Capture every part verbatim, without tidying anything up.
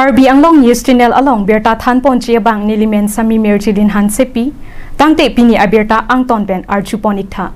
Karbi Anglong News Channel along birta thanponji abang nelimen Sami Mirjilin Hansepi, tangte pini abirta angton pen arjupon iktha.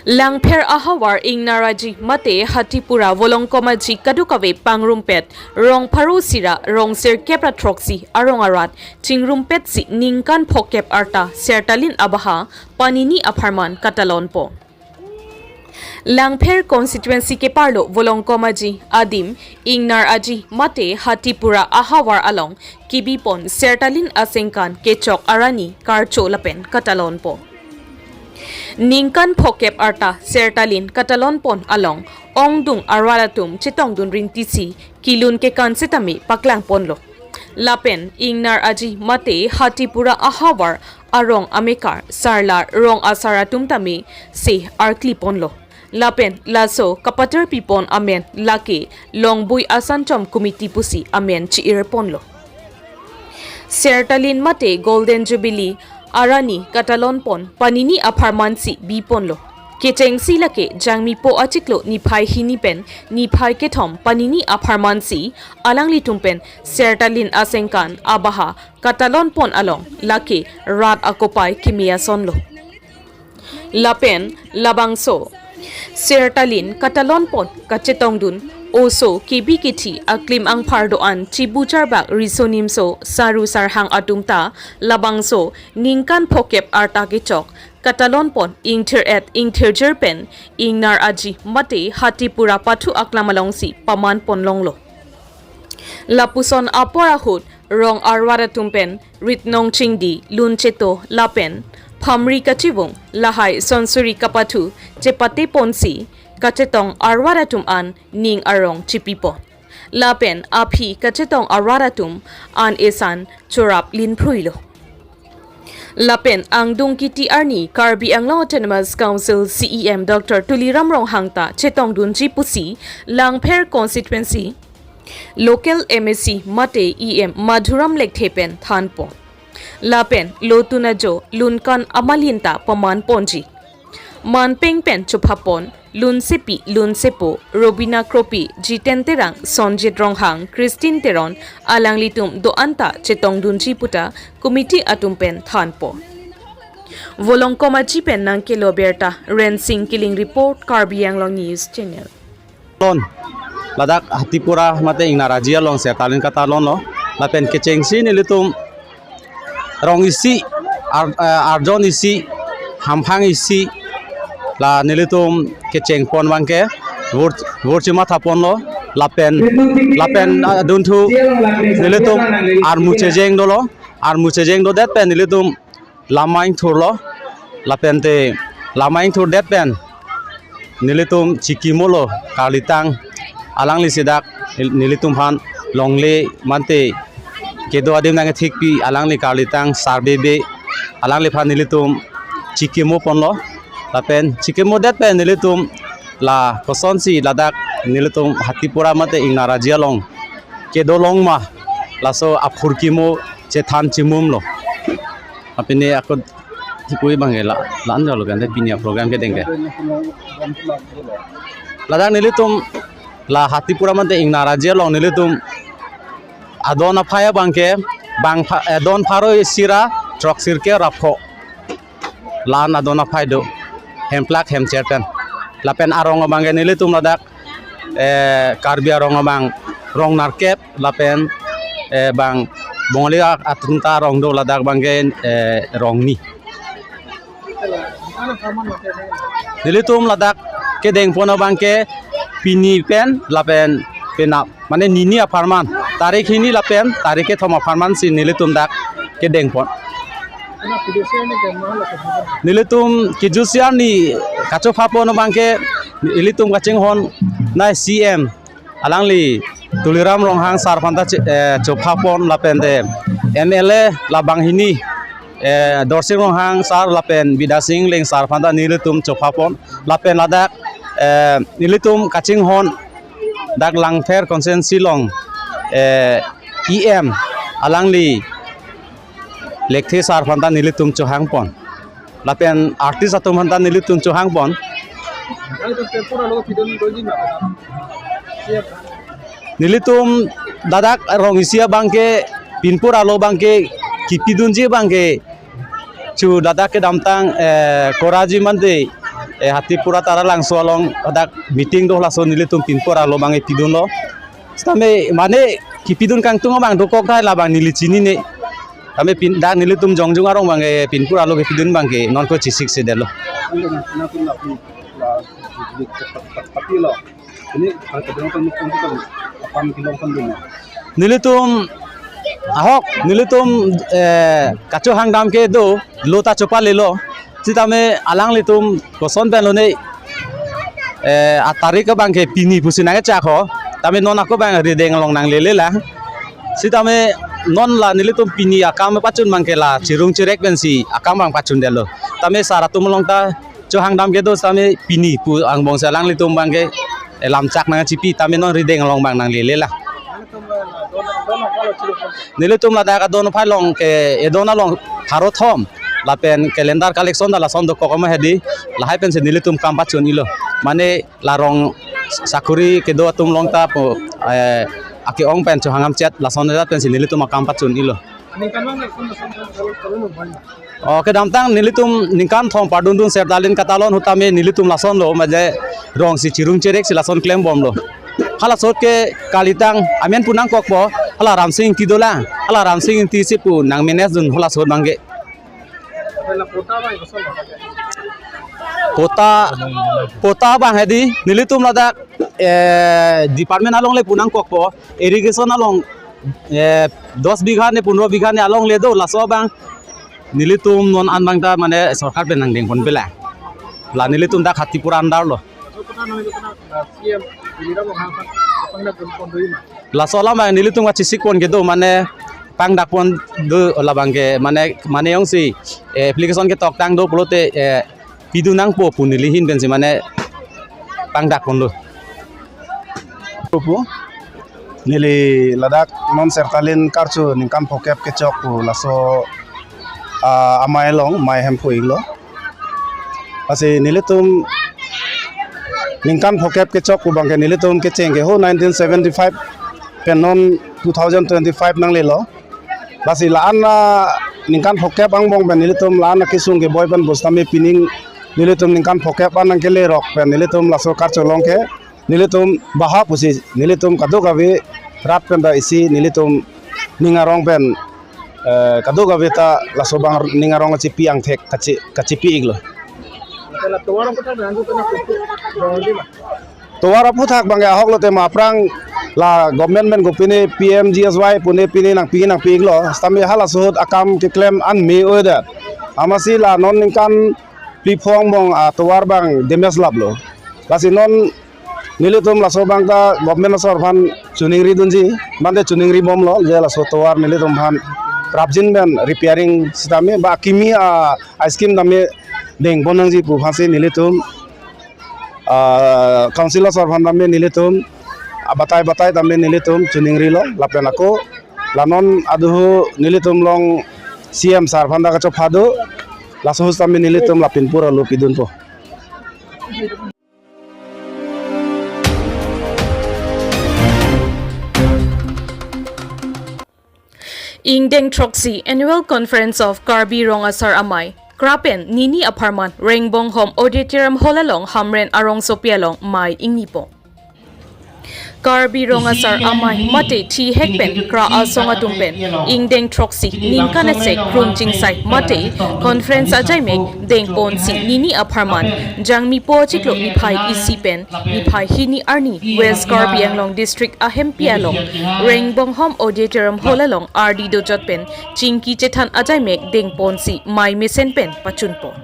Langpher ahavar Ingnar Aji mate Hatipura Volongkom Aji kadokave pangrumpet rong pharo isi ra rong sirkep ra throksi arong arat chingrumpetsi ningkan phokep arta Sertalin abaha panini apharman katalonpo. Langpher constituency keparlo Volongkom Aji adim Ingnar Aji mate Hatipura ahavar along kibipon Sertalin asengkan kechok arani karcho lapen katalonpo. Ningkan phokep arta Sertalin katalonpon along ongdung arat atum chetongdun rintisi kilun kekan setame paklangponlo. Lapen Ingnar Aji mate Hatipura ahavar arong amekar sarla rong asar atum tame se arkliponlo. Lapen laso kapatar pipon amen lake Longbui Asanchom Committee pusi amen chi-irponlo. Sertalin mate Golden Jubilee arani katalonpon panini apharmansi biponlo. Kechengsi lake Jangmipo achiklo niphai hini pen niphai kethom panini apharmansi alanglitum pen Sertalin asengkan abaha katalonpon along lake rat akopai keme asonlo. Lapen labangso Sertalin katalonpon kachetongdun oso kebi kethi aklim angphar do-an chibu charbak riso nimso saru sarhang atum ta labangso ningkan phokep arta kechok katalonpon ingthir-et ingthirjir pen Ingnar Aji mate Hatipura pathu aklam alongsi pamanpon longlo. Lapuson apor ahut rong arwar atum pen ritnong chingdi, lun cheto lapen phamri kachivung lahai sonsuri kapathu chepateponsi kachetong arwar atum an ning arong chipipon. Lapen aphi kachetong arwar atum an esan chorap linphruilo. Lapen angdung kiti arni Karbi Anglong Autonomous Council C E M Doctor Tuliram Ronghang ta chetongdunji pusi Langpher constituency local M A C mate E M Madhuram Lekthe pen thanpon. Lapen lotun ajo lunkan amalin ta pamanponji. Manpeng pen chophapon, lunsepi, lunsepo, Robina Kropi, Jiten Terang, Sonjit Ronghang, Christine Teron, alanglitum do-an ta chetongdunji puta committee atum pen thanpo. Volongkom Aji pen nangkelo birta, Rensing Killing report, Karbi Anglong News Channel. Lon, ladak Hatipura mate Ingnar Aji along Sertalin katalonlo, lapen kechengsi nelitum rong isi, ar-, eh, arjon isi, hamphang isi, la nelitum kechengpon abangke, vote, vote chimathaponlo, lapen, lapen, ah, dunthu, nelitum armu chejeng dolo, armu chejeng dodet pen nelitum lama ingthurlo, lapente lama ingthurdet pen nelitum chikimolo karlitang alanglisi dak nelitum aphan longle mante kedo adim nangkethikpi alangli karlitang sarbebe alangliphan nelitum chikimoponlo, lapen chikimodet pen nelitum la kosonsi ladak nelitum Hatipura mate Ingnar Aji along kedo longma laso aphurkimo chethan chimumlo. Apini ako thipui abangke la, la-an jalo kan, pini a-program kedeng ke. Ladak nelitum la Hatipura mate Ingnar Aji along nelitum adon aphai abangke bang pha-, eh, don pharo isi ra throksi sirkep ra pho. La-an adon aphai do. Hemplak hemcher pen. Lapen arong abangke nelitum ladak, eh, Karbi arong abang rong nerkep lapen, eh, bang Bongali a-, atum ta arong do ladak abangke, eh, rong ni. Nelitum ladak kedengpon abangke pini pen lapen penap mane nini apharman, tarik hini lapen tarik kethom apharmansi nelitum dak kedengpon. Nelitum kejutsi arni kachophapon abangke ilitum kachinghon nai C M alangli Tuliram Ronghang sar aphanta che-, eh, chophapon lapente M L A labang hini, eh, Dorsing Ronghang sar lapen Bidya Sing Engleng sar aphanta nelitum chophapon lapen ladak, eh, nelitum kachinghon dak Langpher constituency along, eh, E M alangli Lekthe sar aphanta nelitum chohangpon. Lapen artist atum aphanta nelitum chohangpon. Nelitum Ladak rong isi abang ke pinpur arlo abang ke kipidunji abang ke chu ladak kedamtang, eh, Koraji mande, eh, Hatipura Taralangso along ladak meeting do, laso nelitum pinpur arlo abang ke pidunlo. Sitame mane kipidun kangtung abang dokok tahai labang neli chinine. Tame pin, dak nelitum jongjung arong abang ke pinpur arlo kepidun abang ke non ko chesik sedetlo. Ini, nelitum ahok, nelitum, eh, kachohangdam kedo, lo ta chopalelo. Sitame alanglitum koson pen lone, eh, atarik abang ke pini pusi nangkechak ho. Tame non ako abang rideng along nanglele lang. Sitame non la nelitum pini akam pachun abang ke la chirung chirek pensi akam abang pachundetlo. Tame sar atum along ta chohangdam kedo sitame pini pu angbong si alanglitum abang ke, eh, lamchak nangchipi, tame non rideng along abang nanglele lang. Nelitum ladak adon aphan along ke, edon along pharo thom lapen calendar collection ta lason dokok ama hedi, lahai pensi nelitum kam pachun ilo. Mane la rong sakuri kedo atum along ta pu, eh, ake-ong pen chohangdam chet lason rat pensi nelitum akam pachun ilo. Oh, kedamtang nelitum ningkan thom pardundun sertalin katalon ahut tame nelitum lasonlo, maje rong si chirung chirek si lason klembomlo. Hala ahut ke kalitang amen pu nangkokpo, hala Ramsing Ingti dolang, hala Ramsing Ingti si pu nang manage dun hala ahut abang ke. Patta, patta abang hedi, nelitum ladak, eh, department along le pu nangkokpo, irrigation along, eh, dos bigha ne, pondro bigha ne along le do, laso abang nelitum non an abang ta mane sorkar pen nangdengponpe lang. La nelitum dak Hatipura under lo. Laso alam abang nelitum kachesik pon kedo mane pangdak pon do labang ke mane, mane jongsi, eh, application ketoktang do pulote, eh, pidun nangpo pu neli ahin pensi mane pangdak ponlo. Pu neli ladak non sertalin karcho ningkan phokep kechok pu laso, ah, amei along mei hem pho-iklo. Lasi nelitum ningkan phokep kechok pu abang ke nelitum kecheng ke ho nineteen seventy-five pen non two thousand twenty-five nanglelo. Lasi la-an, ah, ningkan phokep angbong pen nelitum la-an akesung keboi pen bostame pining nelitum ningkan phokep an nangkelerok pen nelitum laso karcho along ke nelitum baha pusi nelitum kadokave rat pen ta isi nelitum ning arong pen, eh, kadokave ta laso abang ning arong kachipi angthek kachi, kachipi-iklo. Tovar aphuthak abang ke ahok lote ma aphrang la government pen kopine P M G S Y pune pine nangpi nangpi-iklo. Sitame halaso ahut akam keklem an me-oidet. Amatsi la non ningkan phli pho angbong atovar abang damage laplo. Lasi non nelitum laso abang ta government asor aphan choningri dunji, mande choningribomlo, je laso tovar nelitum aphan prapjin pen repairing sitame ba kimi a, a scheme tame dengpon nangji pu aphansi nelitum, ah, council asor aphan tame nelitum, ah, batai batai tame nelitum choningrilo, lapen ako la non aduhu nelitum along C M sir aphan ta kachopha do, laso ahut tame nelitum la pinpur arlo pidunpo. Ingdeng throksi Annual Conference of Karbi Rong Asar Amei, KRA pen nini apharman Rengbonghom Auditorium Hall along Hamren arongsopi along mei ingnipo. Karbi Rong Asar Amei mate thihek pen KRA asong atum pen ingdeng throksi ningkan isi krung chingsai mate conference ajaimek dengponsi nini apharman Jangmipo achiklo niphai isi pen niphai hini arni West Karbi Anglong District ahempi along Rengbonghom Auditorium Hall along ardi dojot pen chingki chethan ajaimek dengponsi mei mesen pen pachunpo.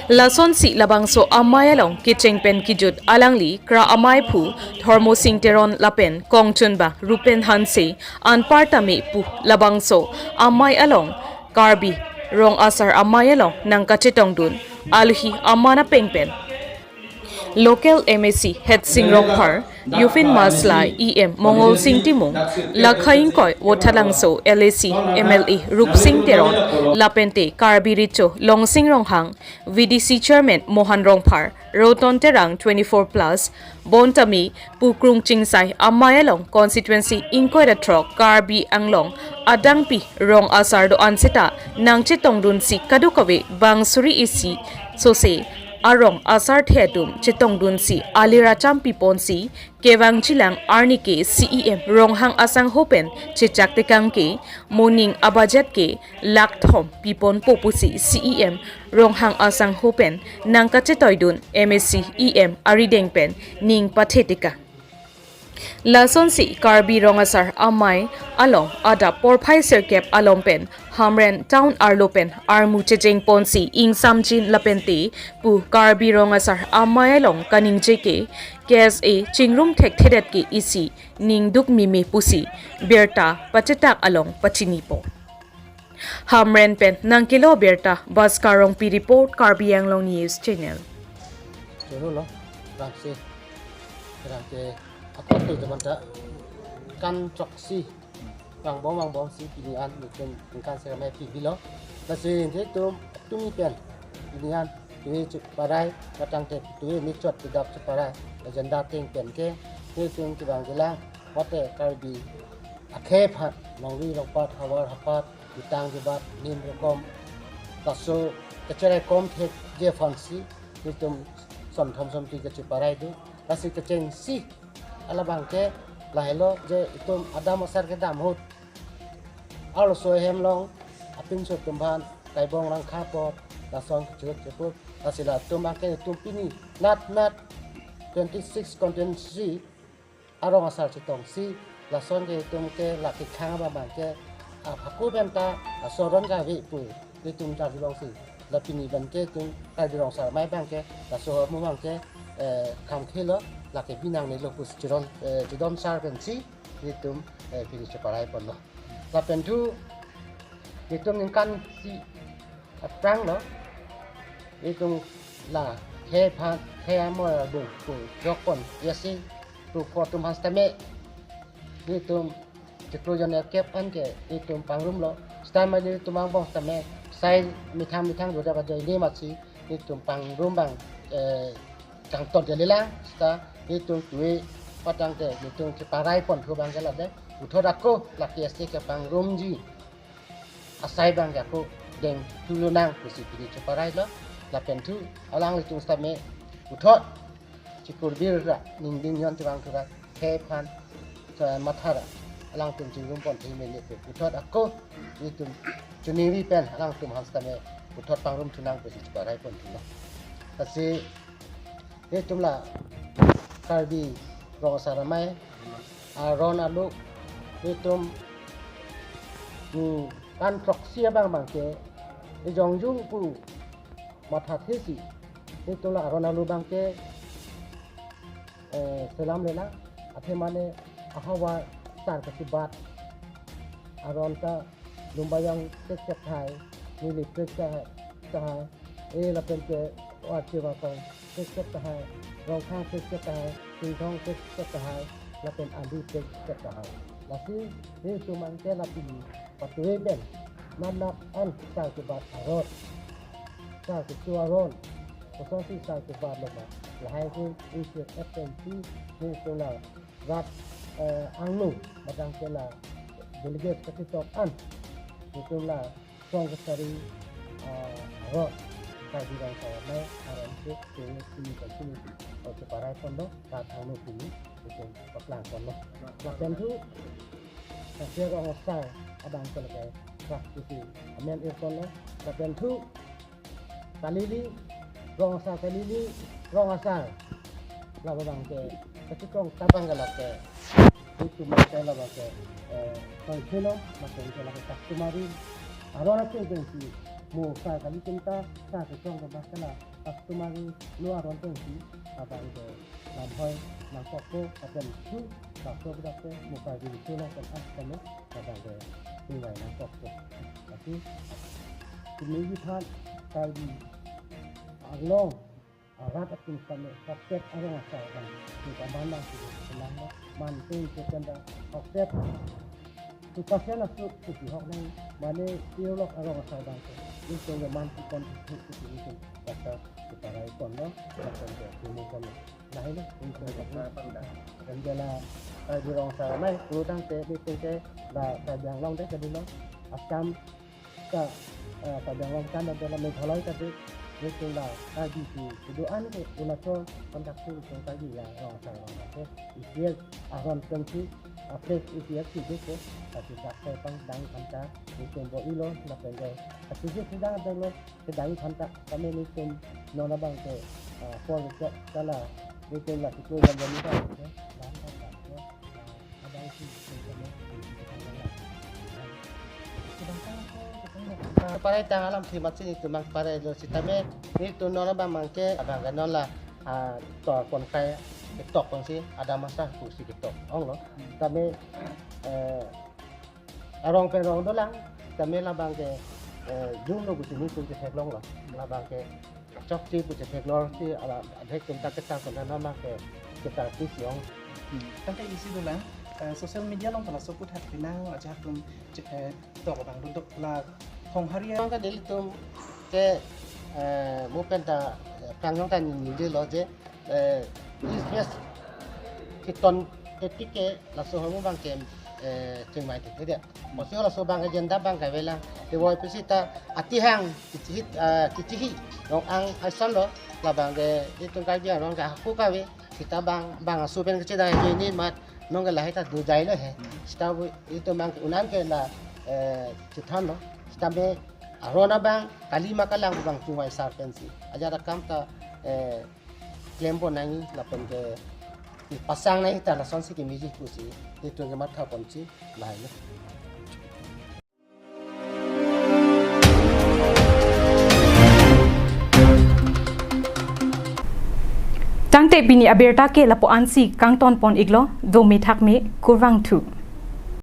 Lasonsi labangso amei along kecheng pen kejut alangli KRA amei aphu Dhormo Sing Teron lapen kongchunbang Rupen Hanse anparta me pu labangso amei along Karbi Rong Asar Amei along nangkachetongdun alohi aman apeng pen Local M A C Hetsing Rongphar, Yufin Masla, E M Mongolsing Timung, Lakhaing Koi, Vothatlangso L A C M L A Rupsing Teron, lapente Karbi Recho Longsing Ronghang, V D C Chairman Mohan Rongphar, Roton Terang twenty-four plus, Bontami, Pukrung Chingsai Amei along constituency ingkoi ra throk Karbi Anglong adangpi rong asar do-an seta nangchetongdunsi kadokave bang suri isi sose arong asarthe atum chetongdunsi alira champiponsi kevangjilang arni ke C E M Ronghang asangho pen chechak tekang ke moning abudget ke lakh thom piponpo pusi C E M Ronghang asangho pen nangkachetoidun M A C E M arideng pen ning pathe tekang. Lasonsi Karbi Rong Asar Amei along adap porphai sirkep along pen Hamren town arlo pen armu chejengponsi ingsamjin lapente pu Karbi Rong Asar Amei along kaningje ke K S A chingrum thekthedet ke isi ningduk meme pusi birta pachetak along pachinipo. Hamren pen nangkelo birta Bhaskar Rongpi report, Karbi Anglong News Channel. Choro lo, rangse, rangke, ako tu jaman ta, kan choksi, bang bom, bang bom si pini an, nitum, ningkan se kamai pi bilo. Lasi, nje tum, tumi pen, pini an, tumi chuk parai, katang te, tumi ni chot kedap chuk parai, agenda teng pen ke, nitum kibang jelang, mate Karbi, akhei aphan, longri longpat, havar hapat, jutang jubat, nim rokom, laso, kacherai kom thekji aphansi, nitum, som thom som ti kachiparai do, lasi kachengsi, alabang ke, lahelo, je itum adam asar kedam ahut, arloso ahem along, apinso atum aphan, kaibong rangkha apot, lason kechut cheput, lasi latum abang ke itum pini, nat nat, twenty-six constituency, arong asar chetongsi, lason ke itum ke lake khang abang abang ke, aphakuk pen ta, asoron kave pu, itum ta bilongsi, la pini abang ke itum, Karbi Rong Asar Amei abang ke, laso mo abang ke, eh, khang khelo, lake binangnelo pusi chiron, eh, chidom sar pensi, itum, eh, pini chiparai ponlo. Lapen thu, itum ningkan isi aphrang lo, itum la khei aphan, khei amoi albung, pu jokpon, yasi, pu pho atum aphan sitame, itum, chiklo jon erkep an ke, itum pangrumlo, sitame itum angbong sitame, sai methang methang do da ba jai ne masi, itum pangrum abang, eh, kangton ke lelang, seta, itum tui, patang te, itum chiparai pon thu abang ke lade, puthot ako, lake ase ke pangrumji, asai abang ke ako, deng thu lonang, pusi pini chiparai lo, lapen thu, alanglitum sitame, puthot, chikur bir ra, ningding yon chibang thu ra, khei aphan, so, matha ra, alangtum chingrum pon thei mele pe, puthot ako, itum, chuningri pen, alangtum aphan sitame, puthot pangrum thunang pusi chiparai pon thulo. Lasi, itum la, Karbi Rong Asar Amei, aron alo, itum, hmm, kan throksi abang abang ke, ijongjung pu, mathathesi, itum la aron alo abang ke, eh, selam lelang, athe mane ahavar sar kachibat, aron ta Lumbajong kekchethai, neli kekchethai, eh, lapen ke Warchi Wakong kekchethai, Rongkhang kekchethai, Sinthong kekchethai, lapen Andi kekchethai. Lasi, itum abang ke lapu, patue pen, nat nat an sar kebat aron, sar kecho aron, kosonsi sar kebat lo ma, lahai ke, isi F M C, itum la, rat, eh, angno, matang ke la, delegate kachetong an, itum la, song kasari, eh, aron, Karbi Rong Asar Amei, aron ke, ke, sini, sini, sini, oke, parai ponlo, rat angno pini, itum paklang ponlo. Lapen thu, Kasir Rong Asar, abang ke lake, rat isi, amen ir ponlo, lapen thu, kalili, Rong Asar kalili, Rong Asar. Laba abang ke, kachetong tabang ke lake, itum abang ke laba ke, eh, kangkhelo, mate ke lake customary. Aron ateng atengsi, mo sar kali chinta, sar kachetong ke abang ke la, customary, lo aron atengsi, abang ke, lamhoi, nangkokpo, lapen thu, bakso bedak ke, mo Karbi Recho along pen an kami, abang ke, tingwai nangkokpo. Lasi, pini aphan, Karbi Anglong, arat atum kami hoktet arong asar abang, kita bandang kita senang lo, mantu kita dah hoktet, kita sian asuk kita hok nang, mane tiolok arong asar abang tu, itu yang mantu kon itu itu itu, kata kita rai kon lo, kata kita ini kon lo. Lahai lo, itu itu. Apa udah? Dan jala, eh, di rong asar mai, lu tang te, di tung te, la, ka jang long te, ka di lo, asam, ka, eh, ka jang long kan, dan jala Meghalaya ka di, di tung la, ka di si, itu an ke, una so, kontak si, itu ka di ya, rong asar long te, isiak, aron teng si, apres isiak si, di ke, tapi tak saya pang, dang kan ta, itu bo ilo, la pen ke, tapi si, sedang ada lo, kedai phanta kami nelitum non abang ke, ah, por ke kala nelitum la situ yang jadi kan ke dan phanta ke, ah, abang si si kami. Parai tang alam si matsi nelitum mang parai lo sitame nelitum non abang mang ke abang ke non la, ah, tor kon kai ketok kon si ada masa ku si ketok ong lo. Tame, eh, arong pen rong dolang, tame labang ke, eh, jumlo pusi nelitum chetheklong lo. Labang ke chokche pu chetheklong si ala adhek tum ta ketang kona nama ke kita pisi ong. Hmm. Tangte isi dolang, eh, social media along ta laso aputhak pinang aja atum che-, eh, tok abang duduk la khonghari. Tangte nelitum ke, eh, mo pen ta, eh, kangjong ta ningje lo je, eh, business keton ketik ke laso ahormu abang ke, eh, chingmai te te dia. Masi laso abang agenda abang kave lang. Te voi pisi ta atihang kichihi, eh, kichihi rong-ang ason lo labang ke itum Karbi arong ke haku kave kita abang abang asu pen kechedai ke ini mat nong ke lahai ta dujai lo he. Sita bu itum abang ke unam ke la, eh, chethan lo. Sitame aron abang kali ma kalang abang chingvai sar pensi. Ajat akam ta, eh, klem pon nangji lapen ke pasang nangji ta lasonsi kemeji pusi nelitum kematha ponsi lahai lo. Tangte pini abirta ke lapu-ansi kangton pon iklo, do methak me kurvangthu.